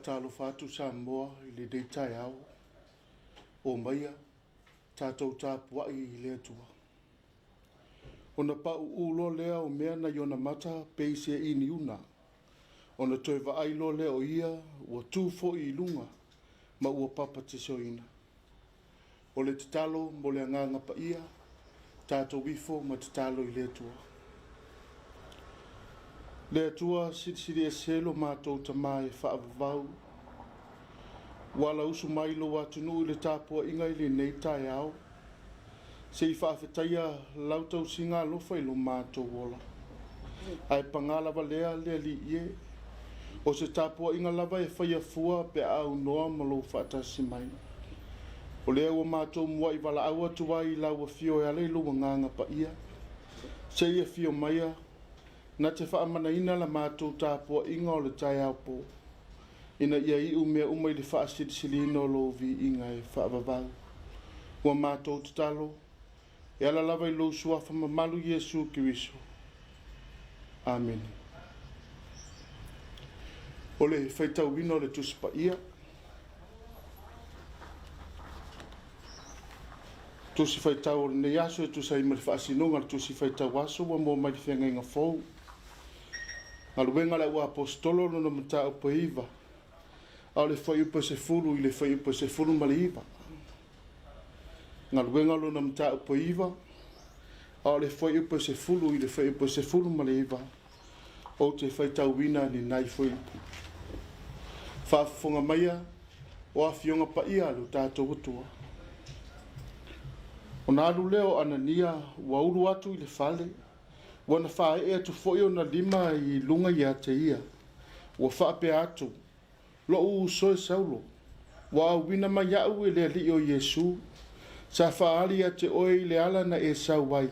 Faatalofa atu Samoa i lenei taeao. Omaia tatou tapuai i le Atua. Ona pauu loa lea o mea nai ona mata pei se iniuna. Ona toe vaai loa lea o ia ua tu foi i luga ma ua papatisoina. O le tatalo mo le Agaga Paia, tatou ifo ma tatalo i le Atua. Le Atua silisili ese lo matou Tama e faavavau, ua alausu mai lou atunuu i le tapuaiga i lenei taeao, se i faafetaia lau tausiga alofa i lo matou ola. Ae paga lava lea le Alii e, o se tapuaiga lava e faia fua pe a aunoa ma lou faatasi mai. O lea ua matou muai valaau atu ai i lau afio e ala i lou Agaga Paia, se i afio maia na te faamanaina la matou tapuaiga o le taeao po, ina ia iu mea uma i le faasilisiliina o lou viiga e faavavau. Ua matou tatalo, e ala lava i lou suafa mamalu Iesu Keriso. Amene. O le faitauina o le Tusi Paia. Tusi Faitau o lenei aso e tusa ai ma le faasinoga o le Tusi Faitau Aso ua maua mai le Feagaiga Fou. Galuega a le Auaposeitolo lona mataupu e 9, a o le fuaiupu e 10 i le fuaiupu e 19. Galuega lona mataupu e 9, a o le fuaiupu e 10 i le fuaiupu e 19, ou te faitauina lenai fuaiupu. Faafofoga maia o Afioga Paia a lo tatou Atua. Ona alu lea o Anania ua ulu atu i le fale, ua na faaee atu foi ona lima i luga ia te ia, ua faapea atu, Lo'u uso e Saulo, ua auina mai au e le Alii o Iesu, sa faaali ia te oe i le ala na e sau ai,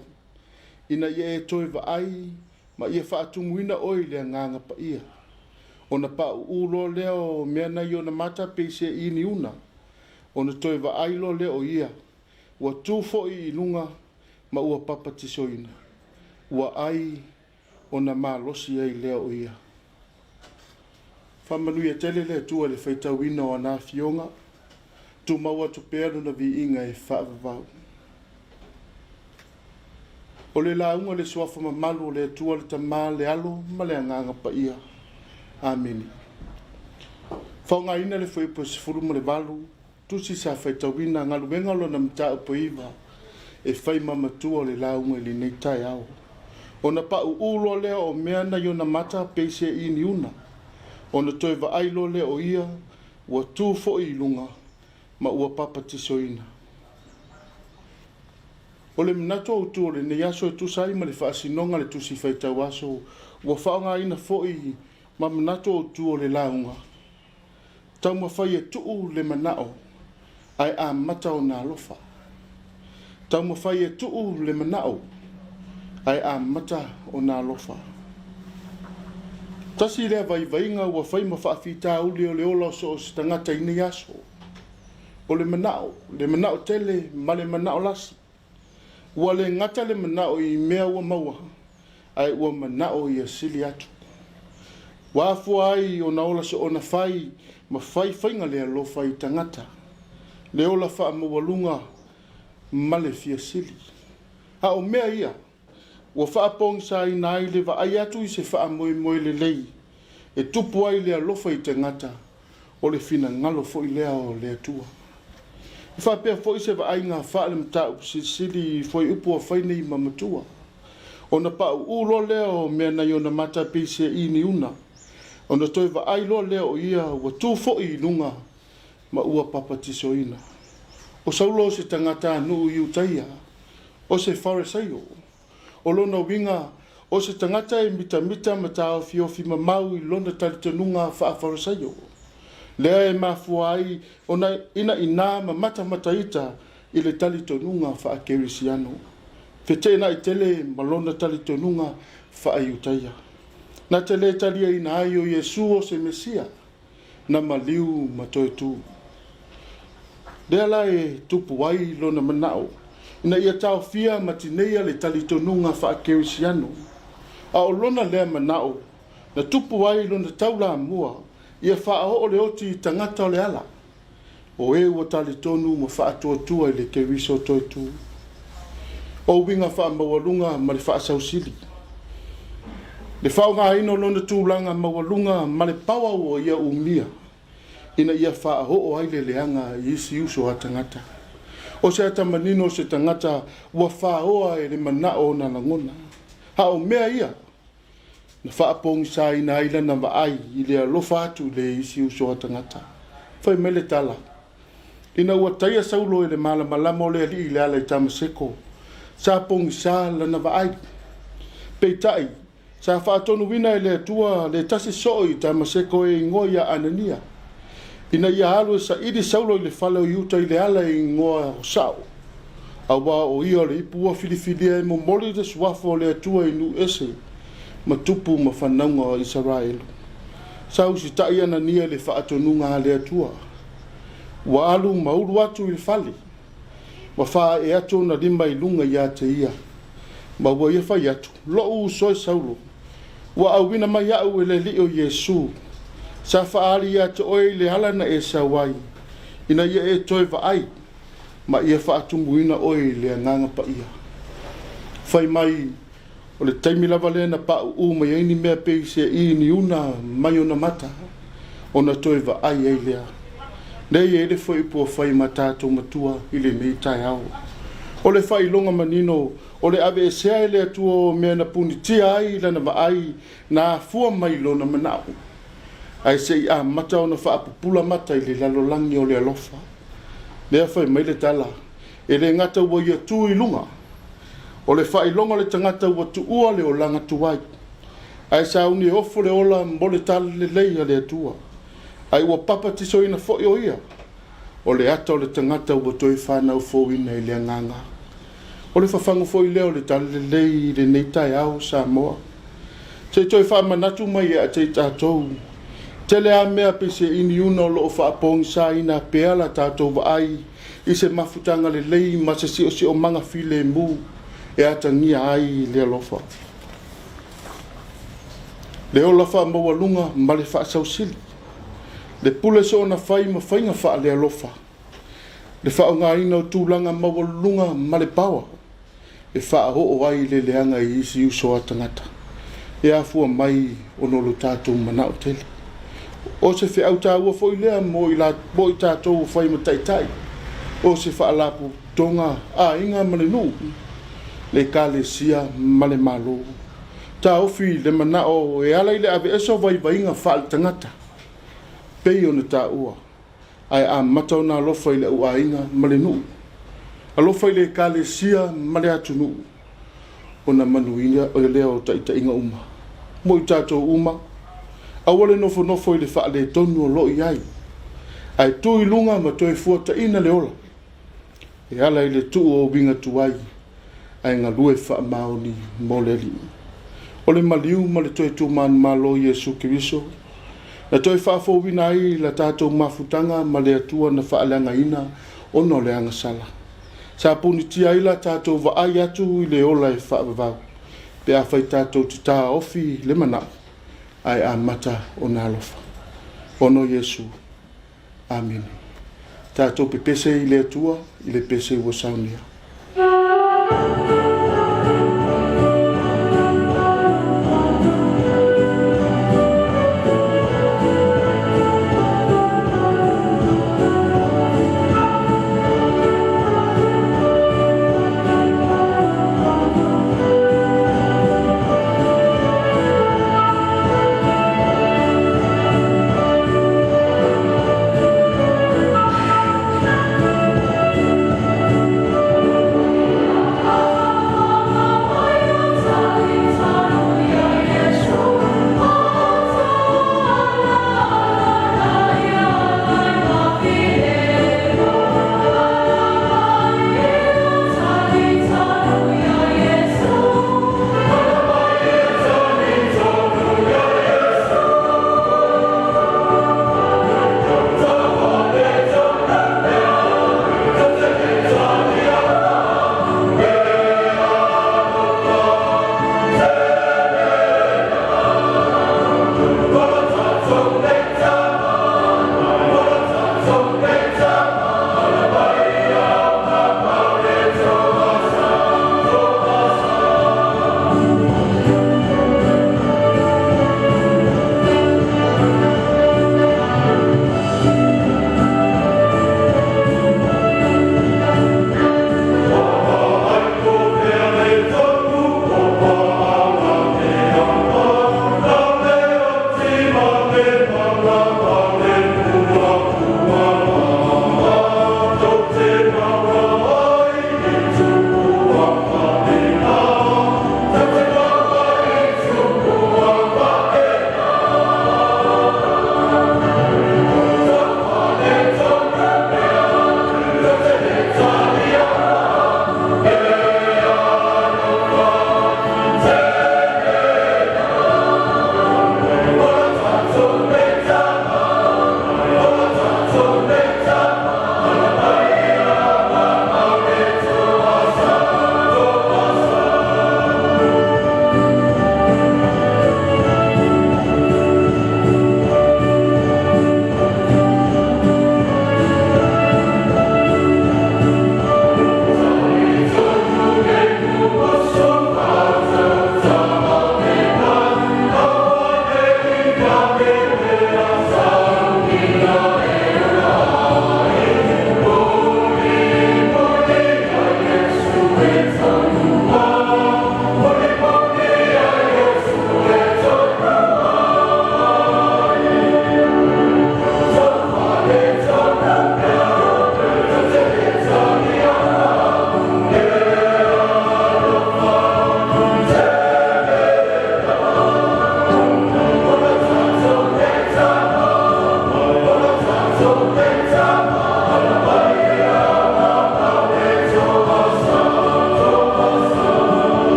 ina ia e toe vaai ma ia faatumuina oe i le Agaga Paia. Ona pauu loa lea o mea nai ona mata pei se iniuna, ona toe vaai loa lea o ia, ua tu foi i luga ma ua papatisoina, ua ai ona malosi ai lea o ia. Faamanuia tele le Atua i le faitauina o ana afioga, tumau atu pea lona viiga e faavavau. O le lauga i le suafa mamalu o le Atua le Tama, le Alo ma le Agaga Paia. Amene. Faaaogaina le fuaiupu e 18, tusi sa faitauina galuega lona mataupu e 9 e fai ma matua o le lauga i lenei taeao. Ona pauu loa lea o mea nai ona mata pei se iniuna, ona toe vaai loa lea o ia ua tu foi i luga ma ua papatisoina. O le manatu autu o lenei aso e tusa ai ma le faasinoga a le Tusi Faitau Aso ua faaaogaina foi ma manatu autu o le lauga, Taumafai e tuu le manao ae amata ona alofa. Taumafai e tuu le manao ae amata ona alofa. Tasi lea vaivaiga ua fai ma faafitauli o le ola o so o se tagata i nei aso. O le manao, le manao tele ma le manao lasi. Ua le gata le manao i mea ua maua, ae ua manao ia sili atu. Ua afua ai ona ola soona fai ma fai faiga le alofa i tagata, le ola faamaualuga ma le fia sili. A o mea ia, ua faapogisaina ai le vaai atu i se faamoemoe lelei e tupu ai le alofa i tagata, o le finagalo foi lea o le Atua. E faapea foi se vaaiga faale-mataupu silisili i fuaiupu ua fai nei ma matua. Ona pauu loa lea o mea nai ona mata pei se iniuna, ona toe vaai loa lea o ia ua tu foi i luga ma ua papatisoina. O Saulo o se tagatanuu Iutaia, o se Farisaio. O lona uiga, o se tagata e mitamita ma taofiofi mamau i lona talitonuga faa-Farisaio, lea e mafua ai ona inaina ma matamataita i le talitonuga faa-Kerisiano, feteenai tele ma lona talitonuga faa-Iutaia. Na te le taliaina ai o Iesu o se Mesia, na maliu ma toe tu. Lea la e tupu ai lona manao ina ia taofia ma tineia le talitonuga faa-Kerisiano, a o lona lea manao na tupu ai lona taulamua Ia faaoo le oti i tagata o le ala, o e ua talitonu ma faatuatua i le Keriso toetū. O uiga faamaualuga ma le faasausili. Le faaaogaina o lona tulaga maualuga ma le paoa ua ia umia ina ia faaoo ai le leaga i isi uso a tagata. O se ata manino o se tagata ua faoa e le manao ona lagona. A o mea ia na faapogisaina ai lana vaai i le alofa atu i le isi uso a tagata. Fai mai le tala, ina ua taia Saulo e le malamalama o le Alii i le ala i Tamaseko, sa pogisa lana vaai. Peitai, sa faatonuina e le Atua le tasi soo i Tamaseko e igoa ia Anania, ina ia alu e saili Saulo i le fale o Iuta i le ala e igoa o Sao, aua o ia o le ipu ua filifilia e momoli le suafa o le Atua i nuu ese ma tupu ma fanauga o Isaraelu. Sa usitai Anania i le faatonuga a le Atua. Ua alu ma ulu atu i le fale, ma faaee atu ona lima i luga ia te ia, ma ua ia fai atu, Lo'u uso e Saulo, ua auina mai au e le Alii o Iesu, sa faaali ia te oe i le ala na e sau ai, ina ia e toe vaai, ma ia faatumuina oe i le Agaga Paia. Fai mai, o le taimi lava lea na pauu mai ai ni mea pei se iniuna mai ona mata, ona toe vaai ai lea. Lea e i ai le fuaiupu ua fai ma tatou matua i lenei taeao. O le faailoga manino o le aveesea e le Atua o mea na punitia ai lana vaai na afua mai lona manao, ae se i amata ona faapupula mata i le lalolagi o le alofa. Lea fai mai le tala, e le gata ua ia tu i luga, o le faailoga o le tagata ua tuua le olaga tuai, ae sauni e ofo le ola mo le talalelei a le Atua, ae ua papatisoina foi o ia, o le ata o le tagata ua toe fanau fouina i le agaga. O le fafagu foi lea o le talalelei i lenei taeao Samoa. Se i toe faamanatu mai ia te i tatou, tele lava mea pei se iniuna o lo o faapogisaina pea la tatou vaai i se mafutaga lelei ma se siosiomaga filemu e atagia ai le alofa, le ola faamaualuga ma le faasausili, le pule soona fai ma faiga faalealofa, le faaaogaina o tulaga maualuluga ma le paoa e faaoo ai le leaga i isi uso a tagata e afua mai ona o lo tatou manao tele. O se feau taua foi lea mo i tatou ua fai ma taitai o se faalapotopotoga, aiga ma le nuu, le ekalesia ma le Malo. Taofi le manao e ala i le aveese o vaivaiga faaletagata pei ona taua, ae amata ona alofa i le auaiga ma le nuu, alofa i le ekalesia ma le atunuu, ona manuia lea o taitaiga uma. Mo i tatou uma, aua le nofonofo i le faaletonu o lo o i ai, ae tu i luga ma toe fuataina le ola e ala i le tuu o uiga tuai, ae galue faamaoni mo le Alii. O le maliu ma le toe tumanumalo o Iesu Keriso, na toe faafouina ai la tatou mafutaga ma le Atua na faaleagaina ona o le agasala. Sa punitia ai la tatou vaai atu i le ola e faavavau, pe afai tatou te taofi le manao, ae amata ona alofa. Ona o Iesu. Amene. Tatou pepese i le Atua i le pese ua saunia.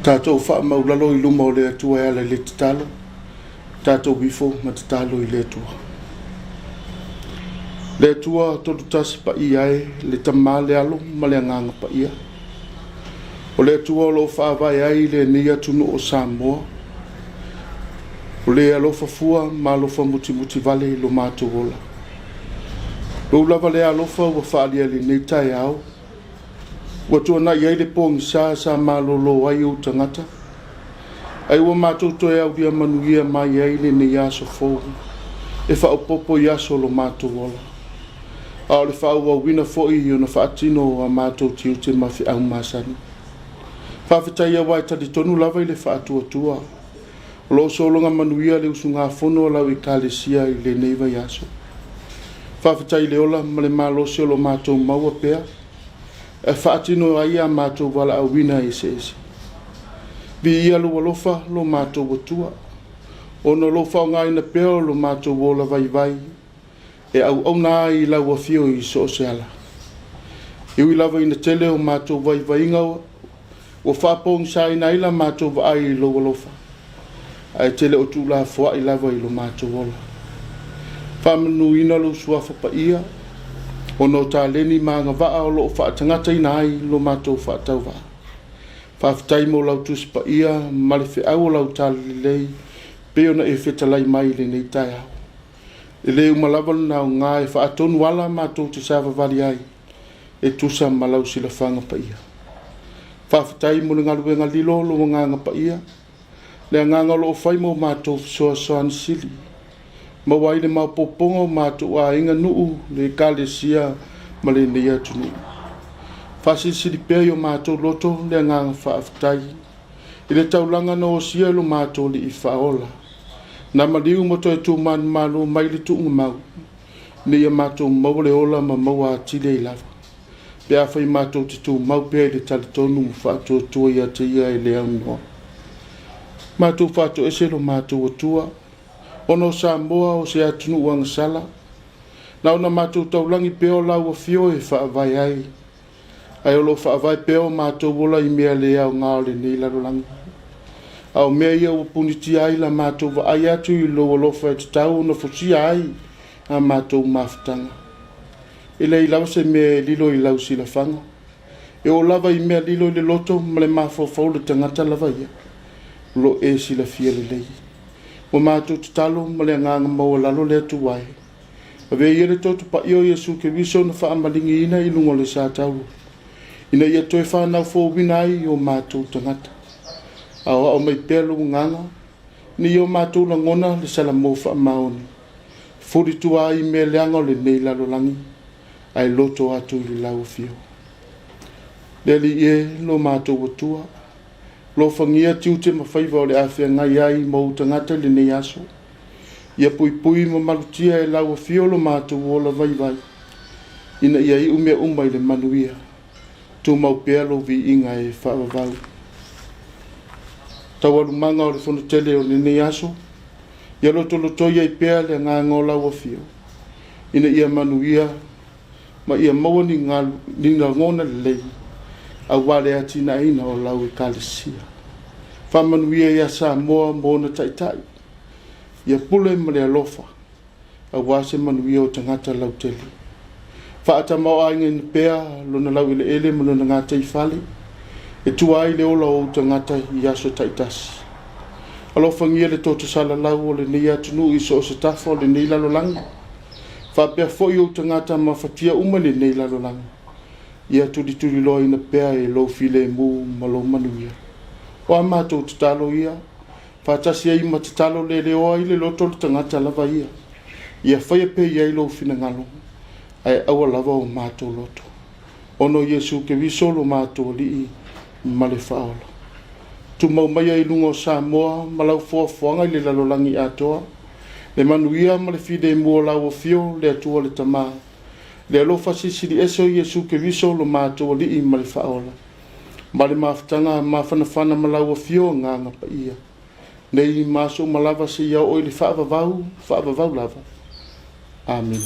Tatou faamaulalo i luma o le Atua e ala i le tatalo, tatou ifo ma tatalo i le Atua. Le Atua Tolutasi Paia e, le Tama, le Alo ma le Agaga Paia. O le Atua o lo o faavae ai lenei atunuu o Samoa, o le alofa fua ma alofa mutimutivale i lo matou ola. Lou lava lea alofa ua faaalia i lenei taeao, ua tuanai ai le pogisa sa malolo ai ou tagata, ae ua matou toe aulia manuia mai ai lenei aso fou e faaopoopo i aso o lo matou ola, a o le faaauauina foi ona faatino a matou tiute ma feau masani. Faafetai aua e talitonu lava i le faatuatua o lo o sologa manuia le usugafono a lau Ekalesia i lenei vaiaso. Faafetai i le ola ma le malosi o lo o matou maua pea e faatino ai a matou valaauina eseese. Viia lou alofa lo matou Atua, ona o lou faaaogaina pea o lo matou ola vaivai e auauna ai i lau afio i so o se ala. E ui lava ina tele o matou vaivaiga ua faapogisaina ai la matou vaai i lou alofa, ae te le o tuulafoai lava i lo matou ola. Faamanuina lou suafa paia, ona o taleni ma agavaa o lo o faatagataina ai lo matou faatauvaa. Faafetai mo lau Tusi Paia ma le feau o lau talalelei pei ona e fetalai mai i lenei taeao. E le uma lava lona aoga e faatonu ala matou te savavali ai e tusa ma lau silafaga paia. Faafetai mo le galuega lilo o lou Agaga Paia, le agaga o lo o fai mo matou fesoasoani sili, maua ai le maopoopoga o matou aiga, nuu, le Ekalesia ma lenei atunuu. Faasilisili pea i o matou loto le agaga faafetai i le taulaga na osia e lo matou Alii Faaola, na maliu ma toe tumanumalo mai le tuugamau, ina ia matou maua le ola ma maua atili ai lava, pe afai matou te tumau pea i le talitonu ma faatuatua ia te Ia e le aunoa. Matou faatoese lo matou Atua, ona o Samoa o se atunuu agasala, na ona matou taulagi pea o lau afio e faavae ai, ae o lo o faavae pea o matou ola i mea le aoga o lenei lalolagi. A o mea ia ua punitia ai la matou vaai atu i lou alofa e tatau ona fusia ai a matou mafutaga. E leai lava se mea e lilo i lau silafaga, e oo lava i mea lilo i le loto ma le mafaufau o le tagata lava ia, o lo o e silafia lelei. Ua matou tatalo ma le agaga maualalo le Atua e, avea ia le toto paia o Iesu Keriso na faamaligiina i luga o le satauro, ina ia toe fanau fouina ai o matou tagata. Aoao mai pea lou agaga, ina ia o matou lagona le salamo faamaoni, fuli tua ai mea leaga o lenei lalolagi, ae loto atu i lau afio. Le Alii e, lo matou Atua, alofagia tiute ma faiva o le a feagai ai ma ou tagata i lenei aso. Ia puipui ma malutia e lau afio lo matou ola vaivai, ina ia iu mea uma i le manuia. Tumau pea lou viiga e faavavau. Taualumaga o le fonotele o lenei aso, ia lotolotoi ai pea le agaga o lau afio, ina ia manuia ma ia maua ni lagona lelei aua le atinaeina o lau Ekalesia. Faamanuia ia Samoa ma ona taitai, ia pule ma le alofa aua se manuia o tagata lautele. Faatamaoaigaina pea lona laueleele ma lona gataifale, e tua ai le ola o ou tagata i aso taitasi. Alofagia le toto salalau o lenei atunuu i so o se tafa o lenei lalolagi, faapea foi ou tagata mafatia uma i lenei lalolagi, ia tulituliloaina pea e lou filemu ma lou manuia. O a matou tatalo ia, faatasi ai ma tatalo leleoa ai le loto o le tagata lava ia, ia faia pea i ai lou finagalo, ae aua lava o matou loto. Ona o Iesu Keriso lo matou Alii ma le Faaola. Tumau maia i luga o Samoa ma lau foafoaga i le lalolagi atoa, le manuia ma le filemu o lau afio, le Atua le Tama, le alofa silisili ese o Iesu Keriso lo matou Alii ma le Faaola, ma le mafutaga mafanafana ma lau afio Agaga Paia, nei ma aso uma lava seia oo i le faavavau, faavavau lava. Amene.